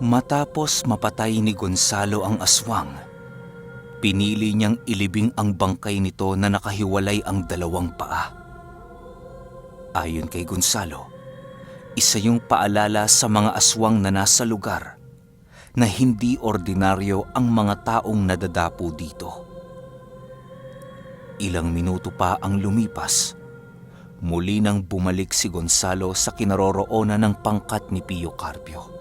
Matapos mapatay ni Gonzalo ang aswang, pinili niyang ilibing ang bangkay nito na nakahiwalay ang dalawang paa. Ayon kay Gonzalo, isa yung paalala sa mga aswang na nasa lugar na hindi ordinaryo ang mga taong nadadapo dito. Ilang minuto pa ang lumipas, muli nang bumalik si Gonzalo sa kinaroroonan ng pangkat ni Pio Carpio.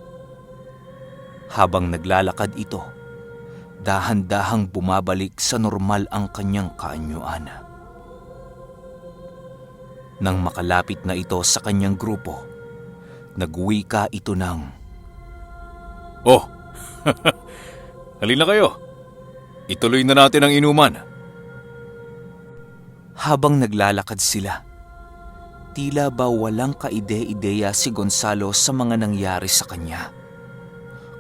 Habang naglalakad ito, dahan-dahang bumabalik sa normal ang kanyang kaanyuan. Nang makalapit na ito sa kanyang grupo, nagwika ito ng, "Oh, halina kayo. Ituloy na natin ang inuman." Habang naglalakad sila, tila ba walang kaide-ideya si Gonzalo sa mga nangyari sa kanya.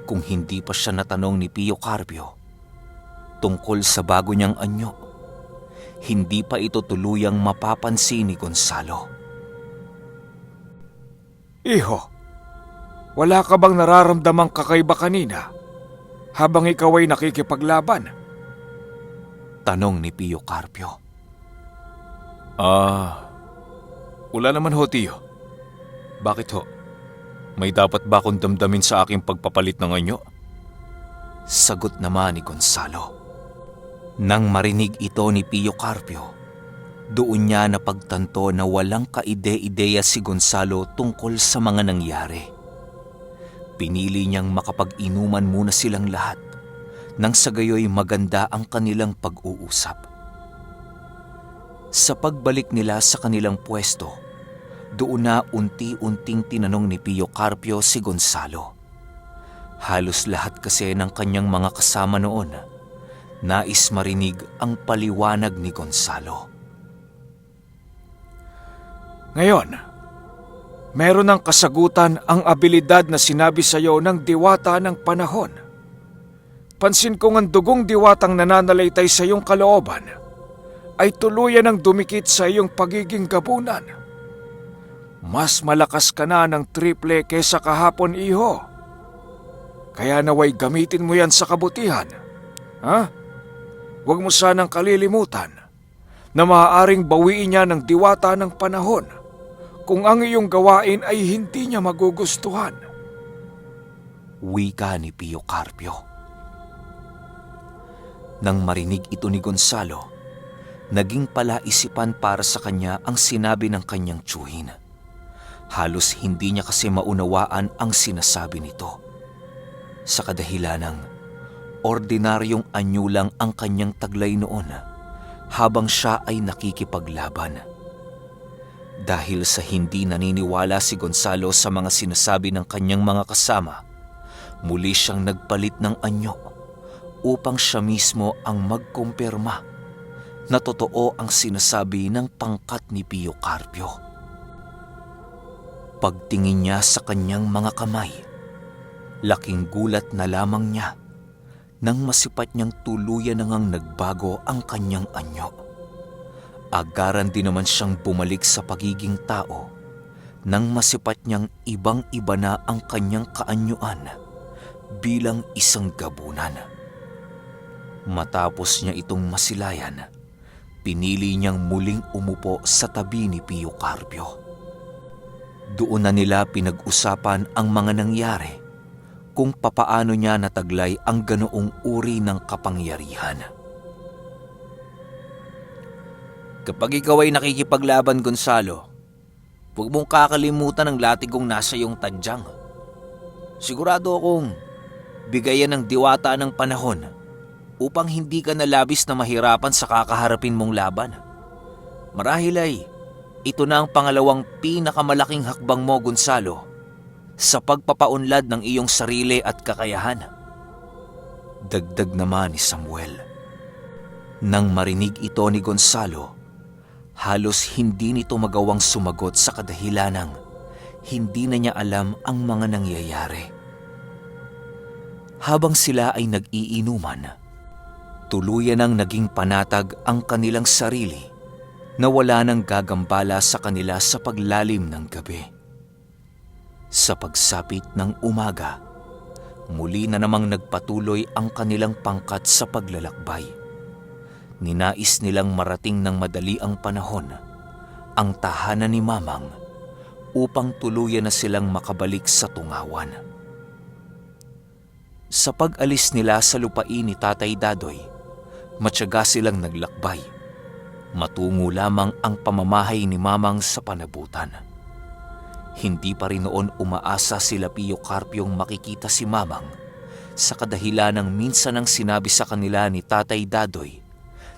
Kung hindi pa siya natanong ni Pio Carpio tungkol sa bago niyang anyo, hindi pa ito tuluyang mapapansin ni Gonzalo. Iho, wala ka bang nararamdamang kakaiba kanina habang ikaw ay nakikipaglaban? Tanong ni Pio Carpio. Wala naman ho, Tio. Bakit ho? May dapat ba akong damdamin sa aking pagpapalit ng anyo? Sagot naman ni Gonzalo. Nang marinig ito ni Pio Carpio, doon niya napagtanto na walang kaide-ideya si Gonzalo tungkol sa mga nangyari. Pinili niyang makapag-inuman muna silang lahat nang sa gayoy maganda ang kanilang pag-uusap. Sa pagbalik nila sa kanilang pwesto, doon na unti-unting tinanong ni Pio Carpio si Gonzalo. Halos lahat kasi ng kanyang mga kasama noon nais marinig ang paliwanag ni Gonzalo. Ngayon, meron ng kasagutan ang abilidad na sinabi sa iyo ng diwata ng panahon. Pansin kong ang dugong diwatang nananalaytay sa iyong kalooban ay tuluyan ng dumikit sa iyong pagiging gabunan. Mas malakas ka na ng triple kesa kahapon, iho. Kaya naway gamitin mo yan sa kabutihan. Ha? Huwag mo sanang kalilimutan na maaaring bawiin niya ng diwata ng panahon kung ang iyong gawain ay hindi niya magugustuhan. Wika ni Pio Carpio. Nang marinig ito ni Gonzalo, naging palaisipan para sa kanya ang sinabi ng kanyang tiyuhin. Halos hindi niya kasi maunawaan ang sinasabi nito. Sa kadahilanang, ordinaryong anyo lang ang kanyang taglay noon habang siya ay nakikipaglaban. Dahil sa hindi naniniwala si Gonzalo sa mga sinasabi ng kanyang mga kasama, muli siyang nagpalit ng anyo upang siya mismo ang magkumpirma na totoo ang sinasabi ng pangkat ni Pio Carpio. Pagtingin niya sa kanyang mga kamay, laking gulat na lamang niya nang masipat niyang tuluyan na ngang nagbago ang kanyang anyo. Agaran din naman siyang bumalik sa pagiging tao nang masipat niyang ibang-iba na ang kanyang kaanyuan bilang isang gabunan. Matapos niya itong masilayan, pinili niyang muling umupo sa tabi ni Pio Carpio. Doon na nila pinag-usapan ang mga nangyari kung papaano niya nataglay ang ganoong uri ng kapangyarihan. Kapag ikaw ay nakikipaglaban, Gonzalo, huwag mong kakalimutan ang latigong nasa iyong tadyang. Sigurado akong bigayan ng diwata ng panahon upang hindi ka nalabis na mahirapan sa kakaharapin mong laban. Marahil ay ito na ang pangalawang pinakamalaking hakbang mo, Gonzalo, sa pagpapaunlad ng iyong sarili at kakayahan. Dagdag naman ni Samuel. Nang marinig ito ni Gonzalo, halos hindi nito magawang sumagot sa kadahilanang hindi na niya alam ang mga nangyayari. Habang sila ay nag-iinuman, tuluyan ang naging panatag ang kanilang sarili na wala nang gagambala sa kanila sa paglalim ng gabi. Sa pagsapit ng umaga, Muli na namang nagpatuloy ang kanilang pangkat sa paglalakbay. Ninais nilang marating ng madali ang panahon, ang tahanan ni Mamang, upang tuluyan na silang makabalik sa Tungawan. Sa pag-alis nila sa lupain ni Tatay Dadoy, matyaga silang naglakbay. Matungo lamang ang pamamahay ni Mamang sa panabutan. Hindi pa rin noon umaasa sila Pio Carpio'ng makikita si Mamang sa kadahilanang minsan ang sinabi sa kanila ni Tatay Dadoy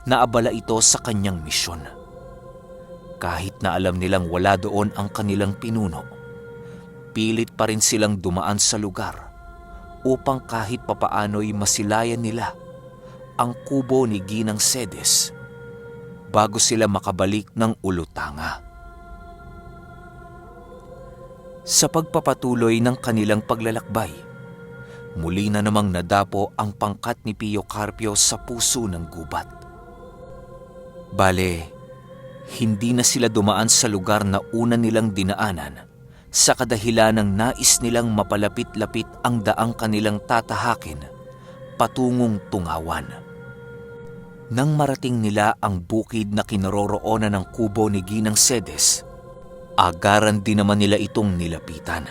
na abala ito sa kanyang misyon. Kahit na alam nilang wala doon ang kanilang pinuno, pilit pa rin silang dumaan sa lugar upang kahit papaano'y masilayan nila ang kubo ni Ginang Cedes bago sila makabalik ng Ulutanga. Sa pagpapatuloy ng kanilang paglalakbay, muli na namang nadapo ang pangkat ni Pio Carpio sa puso ng gubat. Bale, hindi na sila dumaan sa lugar na una nilang dinaanan sa kadahilanang nais nilang mapalapit-lapit ang daang kanilang tatahakin patungong Tungawan. Nang marating nila ang bukid na kinaroroonan ng kubo ni Ginang Cedes, agaran din naman nila itong nilapitan.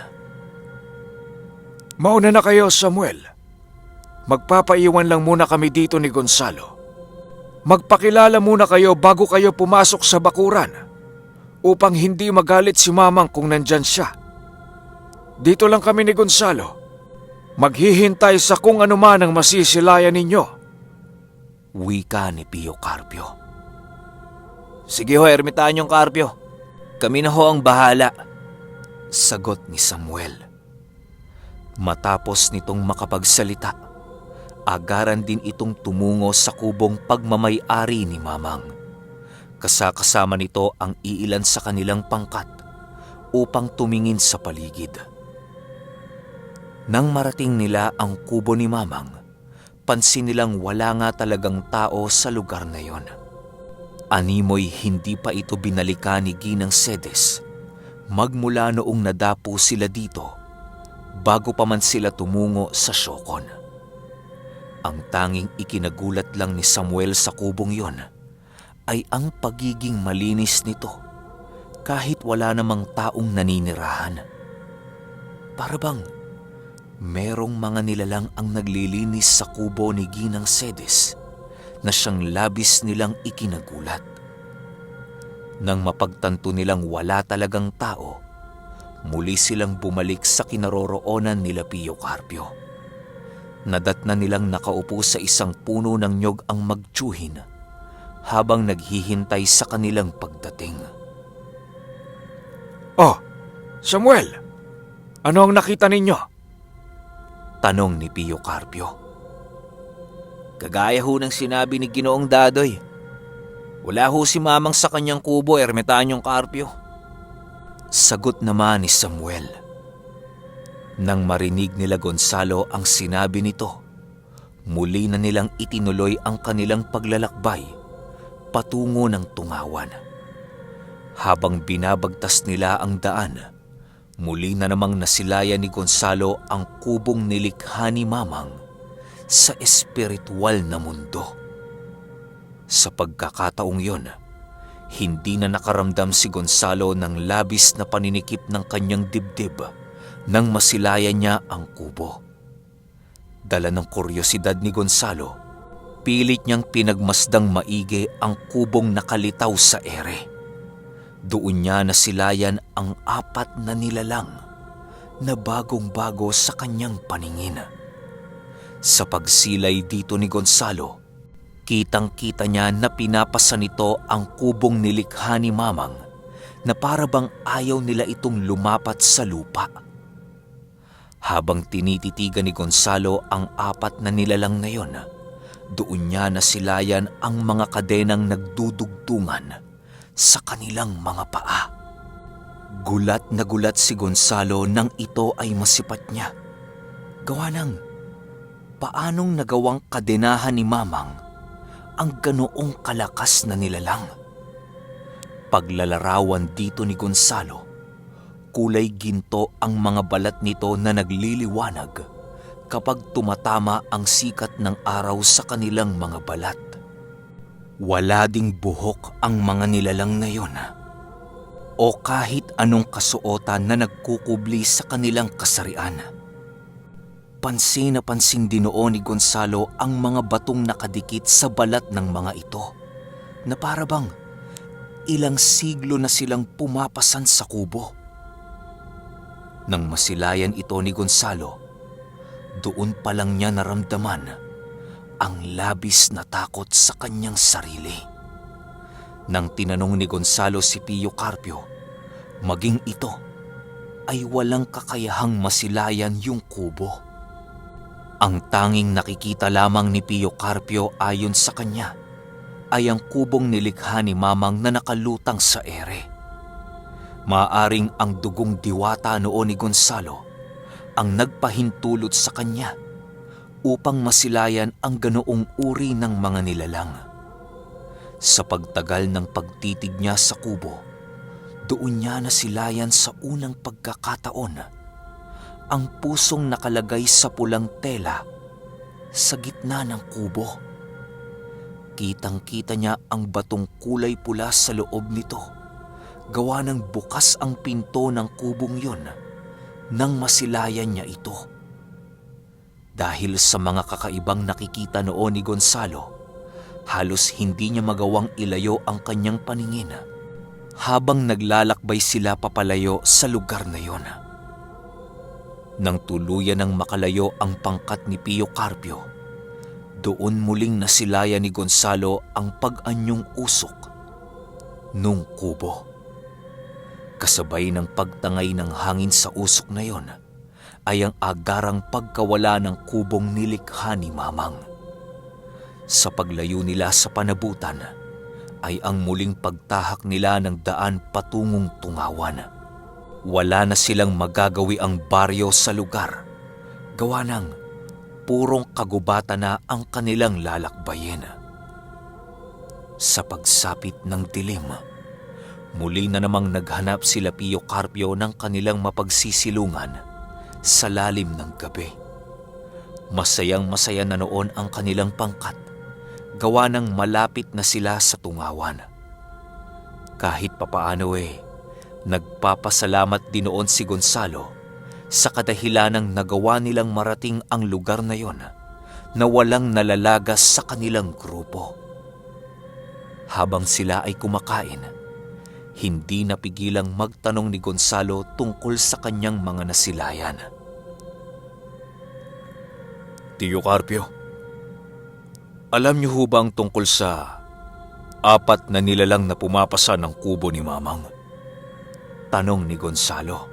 Mauna na kayo, Samuel. Magpapaiwan lang muna kami dito ni Gonzalo. Magpakilala muna kayo bago kayo pumasok sa bakuran upang hindi magalit si Mamang kung nandyan siya. Dito lang kami ni Gonzalo. Maghihintay sa kung ano man ang masisilayan ninyo. Wika ni Pio Carpio. Sige ho, Ermitanyong Carpio. Kami na ho ang bahala. Sagot ni Samuel. Matapos nitong makapagsalita, agaran din itong tumungo sa kubong pagmamay-ari ni Mamang. Kasama nito ang iilan sa kanilang pangkat upang tumingin sa paligid. Nang marating nila ang kubo ni Mamang, pansin nilang wala nga talagang tao sa lugar na yon. Animoy hindi pa ito binalikan ni Ginang Cedes magmula noong nadapo sila dito bago pa man sila tumungo sa Siokon. Ang tanging ikinagulat lang ni Samuel sa kubong yon ay ang pagiging malinis nito kahit wala namang taong naninirahan. Para bang merong mga nilalang ang naglilinis sa kubo ni Ginang Cedes na siyang labis nilang ikinagulat. Nang mapagtanto nilang wala talagang tao, muli silang bumalik sa kinaroroonan nila Pio Carpio. Nadatna nilang nakaupo sa isang puno ng nyog ang magtsuhin habang naghihintay sa kanilang pagdating. Oh, Samuel, ano ang nakita ninyo? Tanong ni Pio Carpio. Kagaya ho ng sinabi ni Ginoong Dadoy. Wala ho si Mamang sa kanyang kubo, Ermitanyong Carpio. Sagot naman ni Samuel. Nang marinig nila Gonzalo ang sinabi nito, muli na nilang itinuloy ang kanilang paglalakbay patungo ng Tungawan. Habang binabagtas nila ang daan, muli na namang nasilayan ni Gonzalo ang kubong nilikha ni Mamang sa espiritual na mundo. Sa pagkakataong yon, hindi na nakaramdam si Gonzalo ng labis na paninikip ng kanyang dibdib nang masilayan niya ang kubo. Dala ng kuryosidad ni Gonzalo, pilit niyang pinagmasdang maigi ang kubong nakalitaw sa ere. Doon niya nasilayan ang 4 na nilalang na bagong-bago sa kanyang paningin. Sa pagsilay dito ni Gonzalo, kitang-kita niya na pinapasa nito ang kubong nilikha ni Mamang na para bang ayaw nila itong lumapat sa lupa. Habang tinititigan ni Gonzalo ang 4 na nilalang na yon, doon niya nasilayan ang mga kadenang nagdudugtungan sa kanilang mga paa. Gulat na gulat si Gonzalo nang ito ay masipat niya. Gawa ng paanong nagawang kadenahan ni Mamang ang ganoong kalakas na nilalang. Paglalarawan dito ni Gonzalo, kulay ginto ang mga balat nito na nagliliwanag, kapag tumatama ang sikat ng araw sa kanilang mga balat. Wala ding buhok ang mga nilalang na yon o kahit anong kasuotan na nagkukubli sa kanilang kasarian. Pansin na pansin din noon ni Gonzalo ang mga batong nakadikit sa balat ng mga ito na para bang ilang siglo na silang pumapasan sa kubo. Nang masilayan ito ni Gonzalo, doon pa lang niya naramdaman ang labis na takot sa kanyang sarili. Nang tinanong ni Gonzalo si Pio Carpio, maging ito ay walang kakayahang masilayan yung kubo. Ang tanging nakikita lamang ni Pio Carpio ayon sa kanya ay ang kubong nilikha ni Mamang na nakalutang sa ere. Maaring ang dugong diwata noon ni Gonzalo ang nagpahintulot sa kanya upang masilayan ang ganoong uri ng mga nilalang. Sa pagtagal ng pagtitig niya sa kubo, doon niya nasilayan sa unang pagkakataon ang pusong nakalagay sa pulang tela sa gitna ng kubo. Kitang-kita niya ang batong kulay pula sa loob nito, gawa ng bukas ang pinto ng kubong yun nang masilayan niya ito. Dahil sa mga kakaibang nakikita noon ni Gonzalo, halos hindi niya magawang ilayo ang kanyang paningin habang naglalakbay sila papalayo sa lugar na yon. Nang tuluyan ng makalayo ang pangkat ni Pio Carpio, doon muling nasilayan ni Gonzalo ang pag-anyong usok nung kubo. Kasabay ng pagtangay ng hangin sa usok na yon ay ang agarang pagkawala ng kubong nilikha ni Mamang. Sa paglayo nila sa panabutan ay ang muling pagtahak nila ng daan patungong Tungawan. Wala na silang magagawi ang baryo sa lugar, gawa ng purong kagubatan na ang kanilang lalakbayin. Sa pagsapit ng dilim, muli na namang naghanap sila Pio Carpio ng kanilang mapagsisilungan sa lalim ng gabi. Masayang-masaya na noon ang kanilang pangkat, gawa ng malapit na sila sa Tungawan. Kahit papaano nagpapasalamat din noon si Gonzalo sa kadahilanang nagawa nilang marating ang lugar na yon na walang nalalagas sa kanilang grupo. Habang sila ay kumakain, hindi napigilang magtanong ni Gonzalo tungkol sa kanyang mga nasilayan. Tio Carpio, alam niyo ho ba ang tungkol sa 4 na nilalang na pumapasa ng kubo ni Mamang? Tanong ni Gonzalo.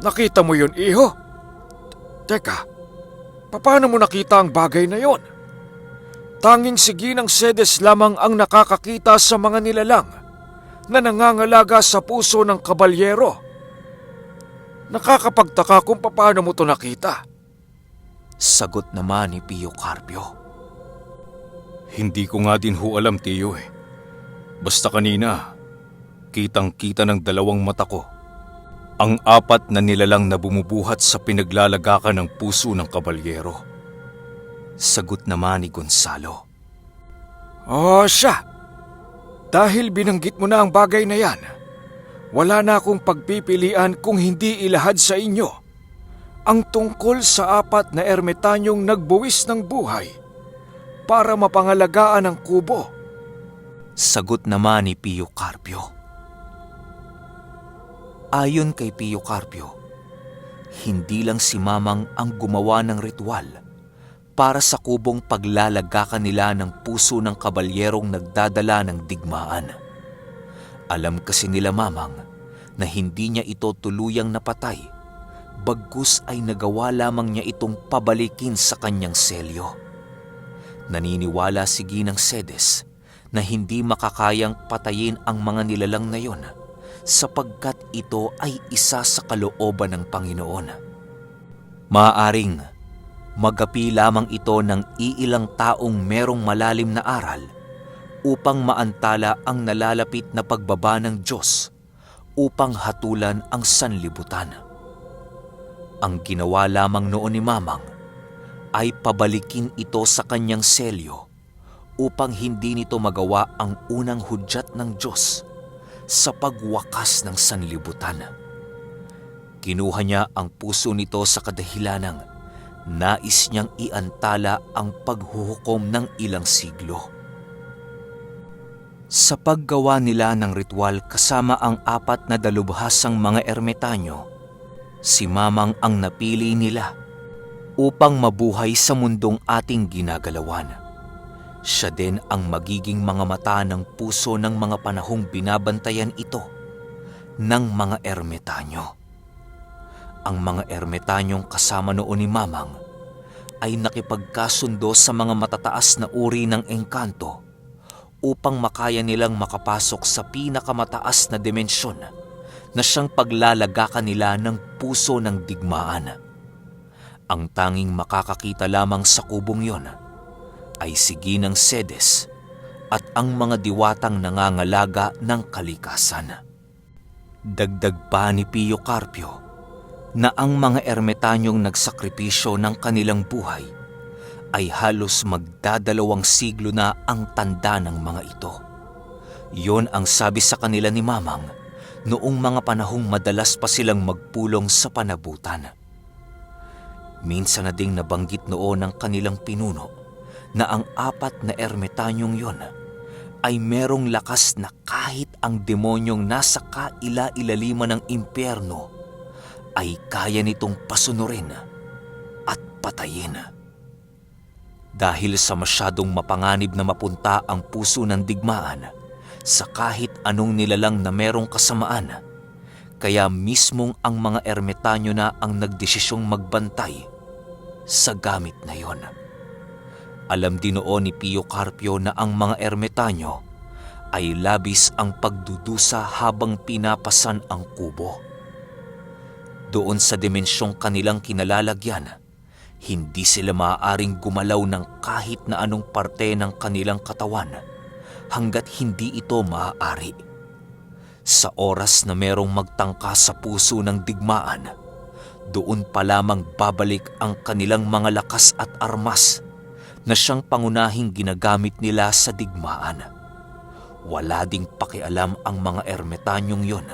Nakita mo yun, iho? Teka, paano mo nakita ang bagay na yon? Tanging si Ginang Sedes lamang ang nakakakita sa mga nilalang na nangangalaga sa puso ng kabalyero. Nakakapagtaka kung paano mo to nakita. Sagot naman ni Pio Carpio. Hindi ko nga din ho alam, Tio Basta kanina, kitang-kita ng 2 mata ko ang 4 na nilalang na bumubuhat sa pinaglalagakan ng puso ng kabalyero. Sagot naman ni Gonzalo. Siya. Dahil binanggit mo na ang bagay na yan, wala na akong pagpipilian kung hindi ilahad sa inyo ang tungkol sa 4 na ermitanyong nagbuwis ng buhay para mapangalagaan ang kubo. Sagot naman ni Pio Carpio. Ayon kay Pio Carpio, hindi lang si Mamang ang gumawa ng ritual para sa kubong paglalagakan nila ng puso ng kabalyerong nagdadala ng digmaan. Alam kasi nila Mamang na hindi niya ito tuluyang napatay, bagkus ay nagawa lamang niya itong pabalikin sa kanyang selyo. Naniniwala si Ginang Sedes na hindi makakayang patayin ang mga nilalang na yon sapagkat ito ay isa sa kalooban ng Panginoon. Maaaring magapi lamang ito ng iilang taong merong malalim na aral upang maantala ang nalalapit na pagbaba ng Diyos upang hatulan ang sanlibutan. Ang ginawa lamang noon ni Mamang ay pabalikin ito sa kanyang selyo upang hindi nito magawa ang unang hudyat ng Diyos sa pagwakas ng sanlibutan. Kinuha niya ang puso nito sa kadahilanang nais niyang iantala ang paghuhukom ng ilang siglo. Sa paggawa nila ng ritual kasama ang 4 na dalubhasang mga ermitanyo, si Mamang ang napili nila upang mabuhay sa mundong ating ginagalawan. Siya din ang magiging mga mata ng puso ng mga panahong binabantayan ito ng mga ermitanyo. Ang mga ermitanyong kasama noon ni Mamang ay nakipagkasundo sa mga matataas na uri ng engkanto upang makaya nilang makapasok sa pinakamataas na dimensyon na siyang paglalagakan nila ng puso ng digmaan. Ang tanging makakakita lamang sa kubong yon ay si Ginang Cedes at ang mga diwatang nangangalaga ng kalikasan. Dagdag pa ni Pio Carpio na ang mga ermitanyong nagsakripisyo ng kanilang buhay ay halos magdadalawang siglo na ang tanda ng mga ito. Yon ang sabi sa kanila ni Mamang noong mga panahong madalas pa silang magpulong sa panabutan. Minsan na ding nabanggit noon ng kanilang pinuno na ang 4 na ermitanyong yon ay merong lakas na kahit ang demonyong nasa kaila-ilaliman ng impyerno ay kaya nitong pasunurin at patayin. Dahil sa masyadong mapanganib na mapunta ang puso ng digmaan sa kahit anong nilalang na merong kasamaan, kaya mismong ang mga ermitanyo na ang nagdesisyong magbantay sa gamit na yon. Alam din noon ni Pio Carpio na ang mga ermitanyo ay labis ang pagdudusa habang pinapasan ang kubo. Doon sa dimensyong kanilang kinalalagyan, hindi sila maaaring gumalaw ng kahit na anong parte ng kanilang katawan hanggat hindi ito maaari. Sa oras na merong magtangka sa puso ng digmaan, doon pa lamang babalik ang kanilang mga lakas at armas na siyang pangunahing ginagamit nila sa digmaan. Wala ding pakialam ang mga ermitanyong yon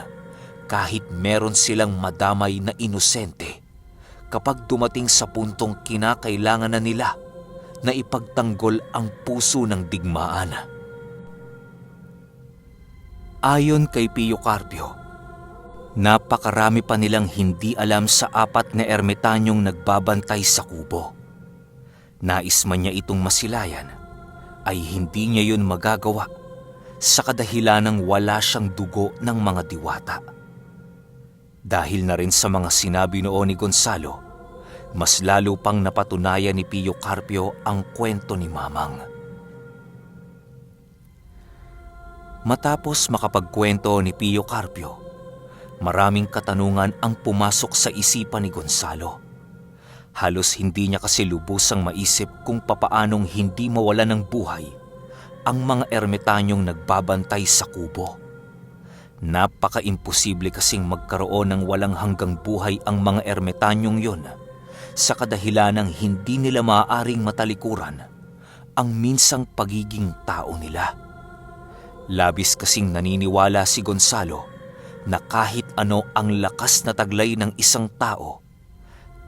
kahit meron silang madamay na inosente kapag dumating sa puntong kinakailangan na nila na ipagtanggol ang puso ng digmaan. Ayon kay Pio Carpio, napakarami pa nilang hindi alam sa 4 na ermitanyong nagbabantay sa kubo. Nais man niya itong masilayan, ay hindi niya yun magagawa sa kadahilanang wala siyang dugo ng mga diwata. Dahil na rin sa mga sinabi noon ni Gonzalo, mas lalo pang napatunayan ni Pio Carpio ang kwento ni Mamang. Matapos makapagkwento ni Pio Carpio, maraming katanungan ang pumasok sa isipan ni Gonzalo. Halos hindi niya kasi lubusang maisip kung papaanong hindi mawala ng buhay ang mga ermitanyong nagbabantay sa kubo. Napaka-imposible kasing magkaroon ng walang hanggang buhay ang mga ermitanyong yon sa kadahilanang hindi nila maaaring matalikuran ang minsang pagiging tao nila. Labis kasing naniniwala si Gonzalo na kahit ano ang lakas na taglay ng isang tao,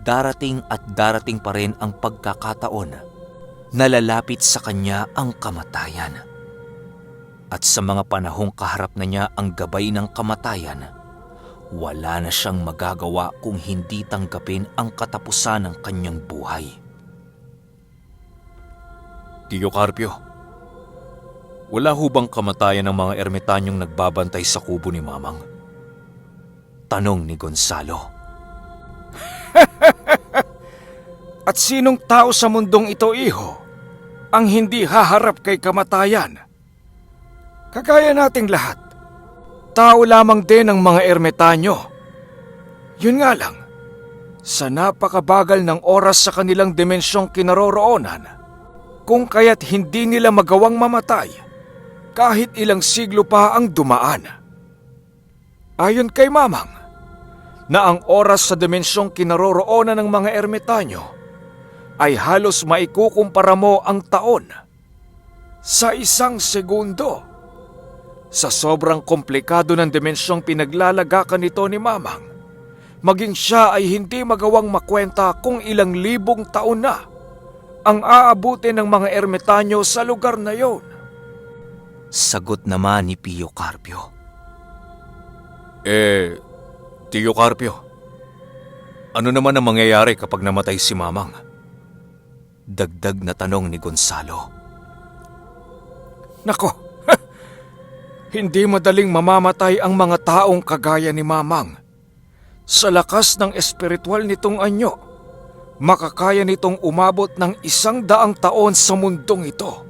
darating at darating pa rin ang pagkakataon na lalapit sa kanya ang kamatayan. At sa mga panahong kaharap na niya ang gabay ng kamatayan, wala na siyang magagawa kung hindi tanggapin ang katapusan ng kanyang buhay. Tio Carpio, wala ho bang kamatayan ng mga ermitanyong nagbabantay sa kubo ni Mamang? Tanong ni Gonzalo. At sinong tao sa mundong ito, iho, ang hindi haharap kay kamatayan? Kagaya nating lahat, tao lamang din ang mga ermitanyo. Yun nga lang, sa napakabagal ng oras sa kanilang dimensyong kinaroroonan, kung kaya't hindi nila magawang mamatay kahit ilang siglo pa ang dumaan. Ayon kay Mamang, na ang oras sa dimensyong kinaroroonan ng mga ermitanyo ay halos maikukumpara mo ang taon sa 1 segundo. Sa sobrang komplikado ng dimensyong pinaglalagakan nito ni Mamang, maging siya ay hindi magawang makwenta kung ilang libong taon na ang aabutin ng mga ermitanyo sa lugar na yon. Sagot naman ni Pio Carpio. Tio Carpio, ano naman ang mangyayari kapag namatay si Mamang? Dagdag na tanong ni Gonzalo. Nako, hindi madaling mamamatay ang mga taong kagaya ni Mamang. Sa lakas ng espiritual nitong anyo, makakaya nitong umabot ng 100 taon sa mundong ito.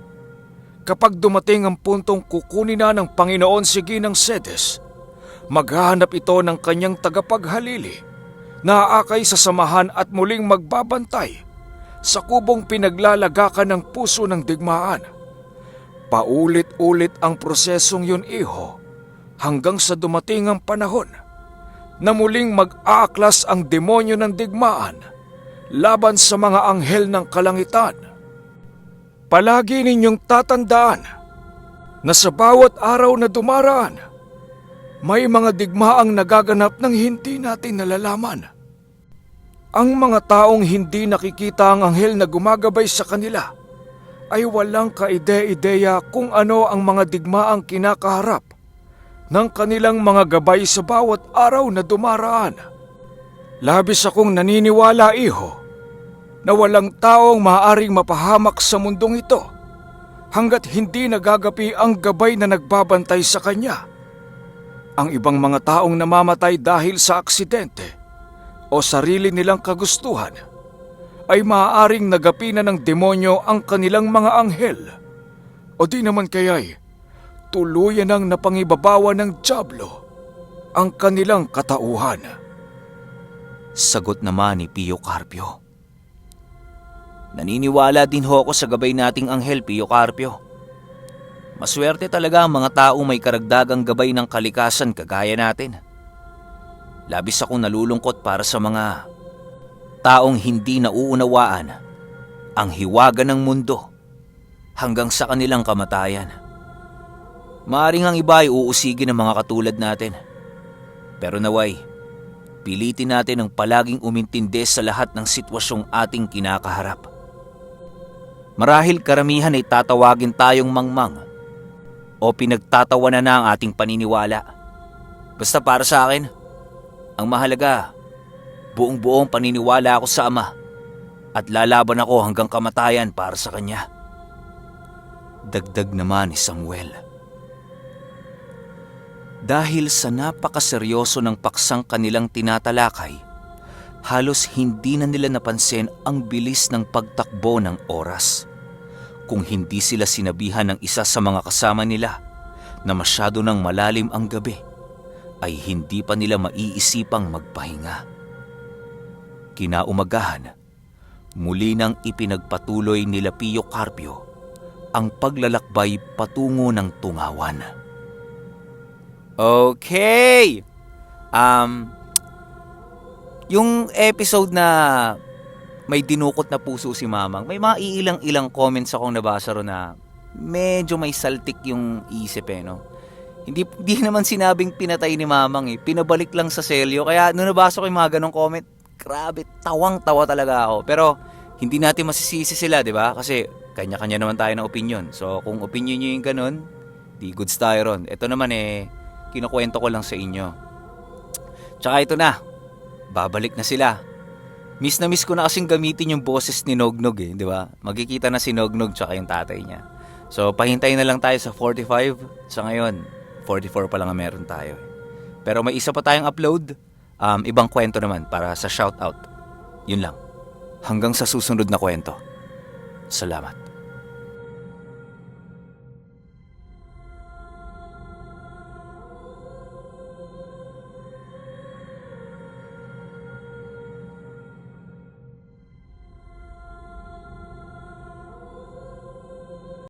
Kapag dumating ang puntong kukunin na ng Panginoon si Ginang Cedes, maghahanap ito ng kanyang tagapaghalili na aakay sa samahan at muling magbabantay sa kubong pinaglalagakan ng puso ng digmaan. Paulit-ulit ang prosesong yun, iho, hanggang sa dumating ang panahon na muling mag-aaklas ang demonyo ng digmaan laban sa mga anghel ng kalangitan. Palagi ninyong tatandaan na sa bawat araw na dumaraan, may mga digmaang nagaganap ng hindi natin nalalaman. Ang mga taong hindi nakikita ang anghel na gumagabay sa kanila ay walang kaide-ideya kung ano ang mga digmaang kinakaharap ng kanilang mga gabay sa bawat araw na dumaraan. Labis akong naniniwala, iho, na walang taong maaaring mapahamak sa mundong ito hanggat hindi nagagapi ang gabay na nagbabantay sa kanya. Ang ibang mga taong namamatay dahil sa aksidente o sarili nilang kagustuhan ay maaaring nagapinan ng demonyo ang kanilang mga anghel, o di naman kaya'y tuluyan ng napangibabawa ng dyablo ang kanilang katauhan. Sagot naman ni Pio Carpio. Naniniwala din ho ako sa gabay nating anghel, Pio Carpio. Maswerte talaga ang mga taong may karagdagang gabay ng kalikasan kagaya natin. Labis akong nalulungkot para sa mga taong hindi nauunawaan ang hiwaga ng mundo hanggang sa kanilang kamatayan. Maaring ang iba ay uusigin ng mga katulad natin. Pero naway, pilitin natin ang palaging umintindi sa lahat ng sitwasyong ating kinakaharap. Marahil karamihan ay tatawagin tayong mangmang o pinagtatawanan na ang ating paniniwala. Basta para sa akin, ang mahalaga, buong-buong paniniwala ako sa Ama at lalaban ako hanggang kamatayan para sa Kanya. Dagdag naman ni Samuel. Dahil sa napakaseryoso ng paksang kanilang tinatalakay, halos hindi na nila napansin ang bilis ng pagtakbo ng oras. Kung hindi sila sinabihan ng isa sa mga kasama nila na masyado nang malalim ang gabi, ay hindi pa nila maiisipang magpahinga. Kinaumagahan, muli nang ipinagpatuloy nila Pio Carpio ang paglalakbay patungo ng Tungawan. Okay! Yung episode na may dinukot na puso si Mamang, may mga ilang-ilang comments akong nabasa ro na medyo may saltik yung isip no? Hindi naman sinabing pinatay ni Mamang pinabalik lang sa selyo. Kaya nung nabasa ko yung mga ganong comment, grabe, tawang-tawa talaga ako. Pero hindi natin masisisi sila, di ba? Kasi kanya-kanya naman tayo ng opinion. So kung opinion nyo yung ganon, di goods tayo ron. Ito naman kinukwento ko lang sa inyo. Tsaka ito na, babalik na sila. Miss na miss ko na kasing gamitin yung boses ni Nognog di ba? Magkikita na si Nognog tsaka yung tatay niya. So pahintayin na lang tayo sa 45. Sa ngayon, 44 pa lang ang meron tayo. Pero may isa pa tayong upload. Ibang kwento naman para sa shoutout. Yun lang. Hanggang sa susunod na kwento. Salamat.